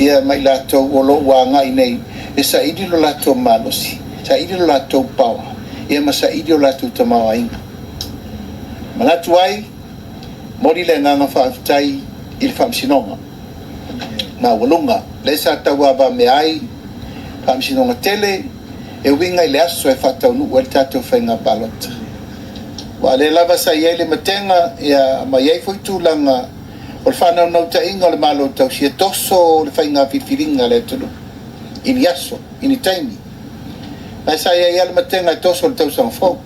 ia ma i latou o lo o ua agai nei e saili lo latou malosi, saili lo latou power, ia ma saili o latou tamaoaiga. Manatu ai, momoli le agaga faafetai i le Faamasinoga Maualuga, lea sa tauavamea ai Faamasinoga tele e uiga i le aso e faataunuu ai le tatou faiga palota. Aua o lea lava sa i ai le matega, ia ma i ai foi tulaga o le faanaunautaiga o le Malo tausi e toso le faiga filifiliga a le atunuu i ni aso, i ni taimi. Ma sa i ai lava le matega e toso i le tausaga fou.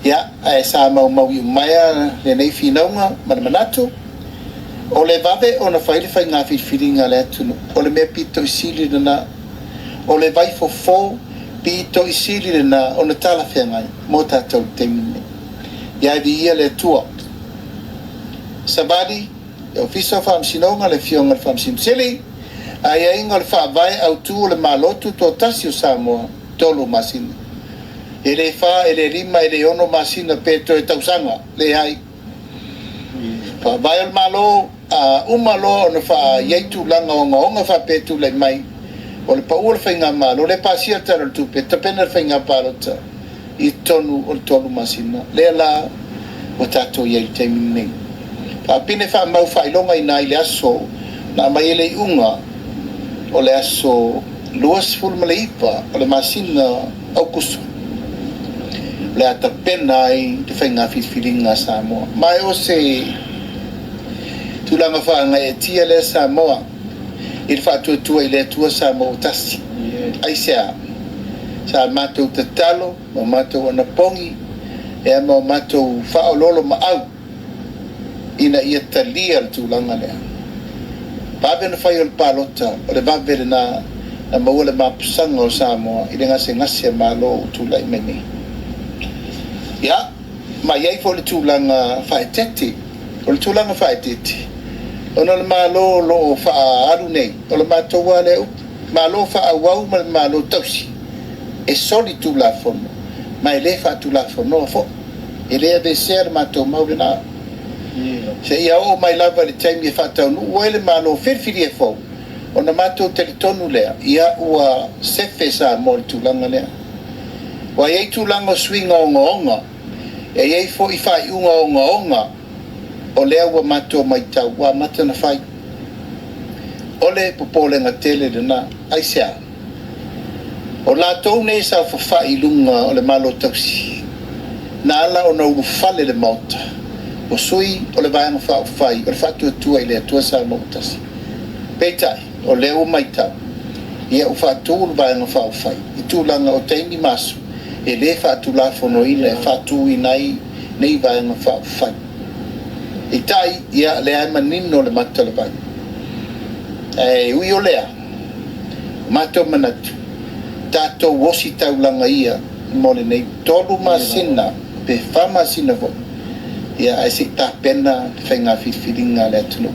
Ia, ae sa maumau iumaea lenei finauga ma le manatu, o le vave ona fai le faiga filifiliga a le atunuu, o le mea pito i sili lena, o le vaifofo pito i sili lena ona talafeagai mo tatou i le taimi lenei. Ia e viia le Atua. Savali, le Ofisa o Faamasinoga, le Afioga i le Faamasino Sili, aiaiga o le Faavae Autu o le Malo Tutoatasi o Samoa, 3 masina. E le 4, e le 5, e le 6 masina pe toe tausaga, leai. Faavae o le Malo, a uma loa ona i ai tulaga ogaoga faapea e tulai mai, o le pau o le faigamalo, lea e pasia le Tala o le Tupe, tapena le faiga palota i totonu o le 3 masina. Lea la ua tatou i ai i le taimi lenei. Faapine faamau faailogaina ai le aso na aumai ai le iuga o le aso 29 o le masina Aokuso, o le a tapena ai le faiga filifiliga a Samoa. Ma o se tulaga faagaeetia lea Samoa i le faatuatua i le Atua Samoa ua tasi. Aisea? Sa matou tatalo ma matou anapogi ea ma matou faaoloolomaau ina ia talia le tulaga lea. Vave ona fai o le palota, o le vave lena na maua le mapusaga o Samoa i le gasegase a Malo ua tulai mai nei. Ia, ma i ai foi le tulaga faaeteete. O le tulaga faaeteete, ona o le Malo o lo o faaalu nei, o le matou lava lea upu, Malo faaauau ma le Malo tausi, e soli Tulafono, ma e le faatulafonoa foi. E le aveesea le matou mau lena. Seia oo mai lava i le taimi e faataunuu ai le Malo filifilia fou, ona matou talitonu lea, ia ua sefe Samoa i le tulaga lea. Ua i ai tulaga o suiga ogaoga, e i ai foi faaiuga ogaoga o lea ua matou matau ua amata ona fai. O le popolega tele lena. Aisea? O latou nei e saofafai i luga o le Malo Tausi, na ala ona ulufale le Maota, o sui o le Vaega Faaupufai o le Faatuatua i le Atua Samoa ua Tasi. Peitai, o lea ua matau, ia ua faatu le Vaega Faaupufai i tulaga o taimi ma aso e le faatulafonoina e faatuina ai nei Vaega Faaupufai. Peitai, ia, lea e manino le mata o le vai. Ae ui o lea, o matou manatu, tatou ositaulaga ia mo lenei 3 masina pe 4 masina foi, ia ae se i tapena le faiga filifiliga a le atunuu.